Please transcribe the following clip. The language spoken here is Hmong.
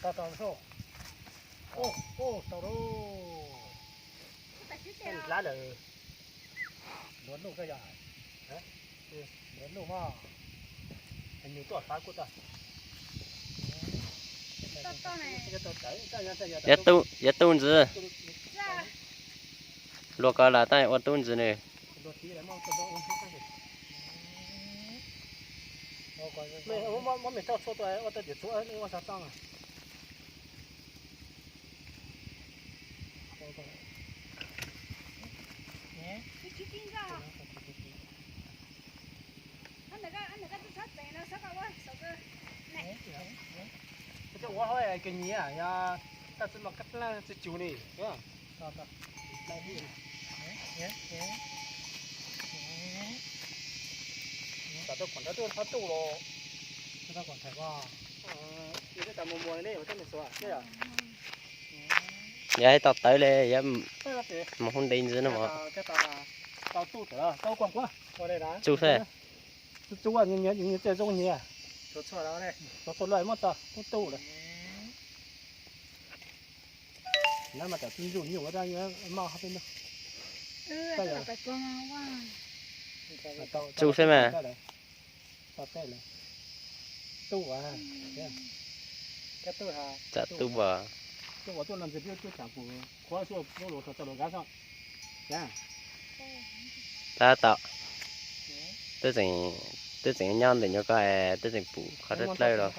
Tau, tau, tau lawm. Luag nuj koj yog, luag nuj mas, nws tuaj hlab kuj tau. Yuav tu ntxiv. Luag ko los tab ua tu ntxiv nws. Cov ua hauv kws nyiam yog taj txwb mas kab dlaab txwj cug li. Tam tau kom nrad tuaj txhob tuj los. Tau kom nrad ko. Yog twb tas mus muag ne, ua teb mus xuas thiab yom. Yog tau tawv li, yog mus hu nte ntxiv no mas. Tau tuj tawm tau kuag kuag. Tsu xwb. Tsu tsu, nyias txiaj zoo nyias. Txhua txhua lawm muab tso, muab tuj lawm. Nab mas tam txwj ntsuj nyuj maj hab peb nug. Tsu xwb mas. Tuj, tsam tuj as. Tab tom, twb tseem, twb tseem nyob ntawm nyuag ko, twb tseem pum qhov dawb dawb los.